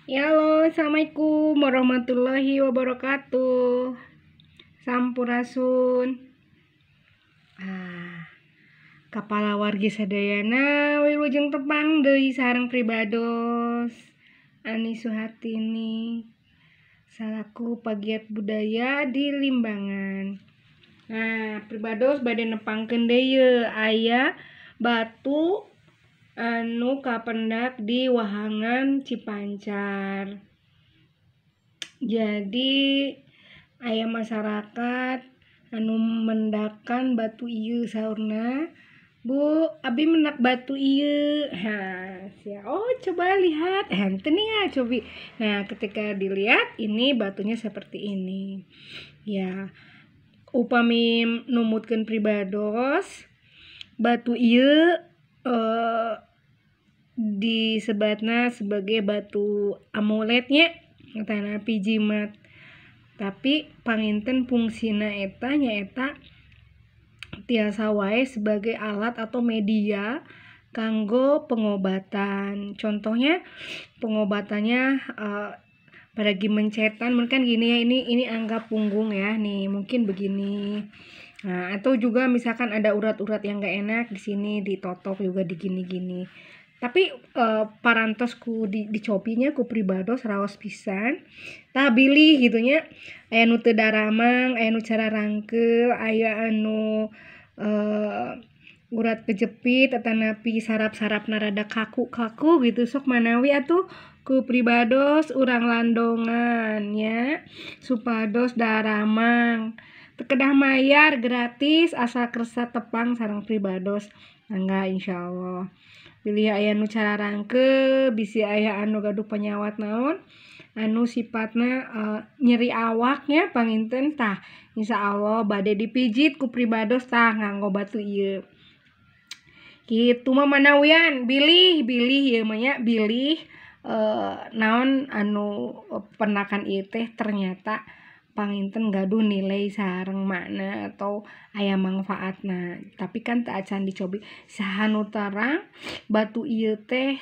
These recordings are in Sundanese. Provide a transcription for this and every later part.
Ya halo, assalamualaikum warahmatullahi wabarakatuh. Sampurasun. Kapala wargi sadayana wilujeng tepang deui sareng pribados Ani Suhartini salaku pagiat budaya di Limbangan. Nah, pribados bade nepangkeun deui ye aya batu anu kapendak di Wahangan Cipancar. Jadi aya masyarakat anu mendakan batu ieu saurna, "Bu, abi mendak batu ieu." Ha, sia, oh coba lihat. Henteu nih ya cobi. Nah, ketika dilihat ini batunya seperti ini. Ya, upami numutkeun pribados batu ieu disebatna sebagai batu amuletnya tanapi jimat, tapi panginten fungsina eta nyaeta tiasa wae sebagai alat atau media kanggo pengobatan. Contohnya pengobatannya pada mencetan mungkin gini ya, ini anggap punggung ya nih, mungkin begini. Nah, atau juga misalkan ada urat-urat yang gak enak di sini ditotok juga digini-gini. Tapi parantos ku dicobinya ku pribados raos pisan. Tah bilih gitu nya, aya nu teu daramang, aya nu cara rangkeul, aya anu urat kejepit atanapi saraf-sarafna rada kaku-kaku gitu, sok manawi atuh ku pribados urang landongan nya supados daramang. Teu kedah mayar, gratis asal kersa tepang sareng pribados. Mangga insyaallah. Bilih aya nu cara rangkeul, bisi aya anu gaduh panyawat naon anu sifatna nyeri awaknya panginten, tah insyaallah bade dipijit ku pribados tah nganggo batu ieu. Kitu mah manawian bilih bilih ieu mah nya, bilih naon anu pendakan ieu teh ternyata panginten gaduh nilai sareng makna atau aya manfaatna, tapi kan teu acan dicobi. Saha nu terang batu ieu teh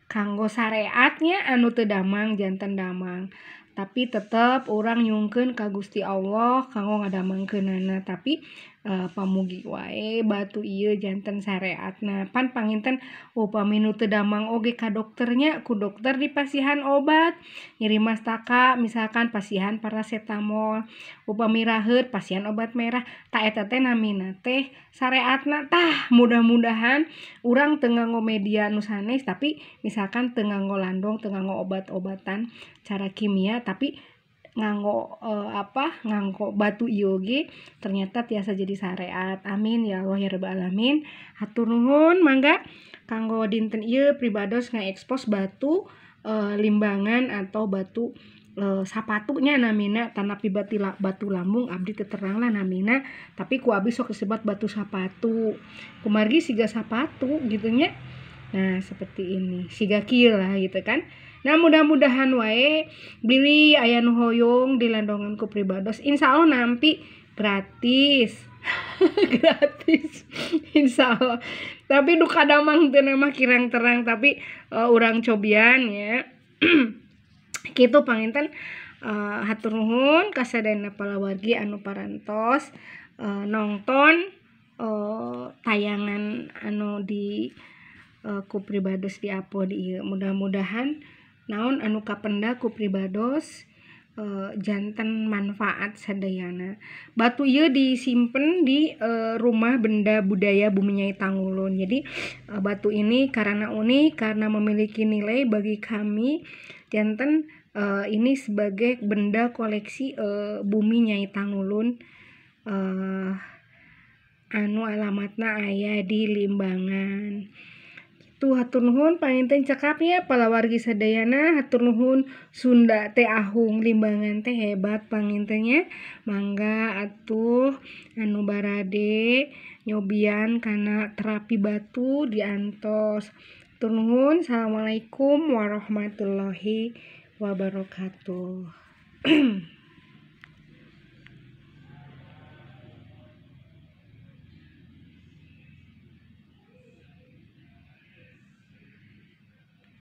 kanggo sareatnya anu teu damang janten damang, tapi tetep urang nyungkeun ka Gusti Allah kanggo ngadamangkeunana. Tapi pamugi wae batu ieu janten sareatna. Pan panginten upami nu teu damang oge ka dokternya, ku dokter dipasihan obat nyeri mastaka misalkan pasihan paracetamol, upami raheut pasihan obat merah, tah eta teh namina teh sareatna. Tah mudah-mudahan urang teu nganggo media nu sanes, tapi misalkan teu nganggo landong, teu nganggo obat-obatan cara kimia, tapi nganggo nganggo batu ieu ge ternyata tiasa jadi sareat. Amin ya Allah ya rabbal alamin. Hatur nuhun, mangga kanggo dinten ieu pribados ngaekspos batu Limbangan atau batu sapatunya namina, tanapi batu lambung abdi teu terang lah namina, tapi ku abdi sok disebat batu sapatu kumargi siga sapatu gitu nya. Nah, seperti ini siga kieu lah gitu kan. Nah, mudah-mudahan wae bilih aya nu hoyong dilandongan ku pribados, insyaallah nampi gratis. Gratis insyaallah, tapi duka damang teu mah kirang terang, tapi urang cobian ya. Kitu panginten, hatur nuhun kasadayana palawargi anu parantos nongton tayangan anu di ku pribados di upload ieu. Mudah-mudahan naon anu kapenda ku pribados janten manfaat sadayana. Batu ieu disimpen di rumah benda budaya Bumi Nyai Tangulun. Jadi batu ini karena unik, karena memiliki nilai bagi kami, janten ini sebagai benda koleksi Bumi Nyai Tangulun anu alamatna aya di Limbangan. Tuh hatur nuhun panginten cekapnya palawargi sadayana, hatur nuhun. Sunda teh ahung, Limbangan teh hebat pangintennya. Mangga atuh anu barade nyobian kana terapi batu diantos. Hatur nuhun, assalamualaikum warahmatullahi wabarakatuh.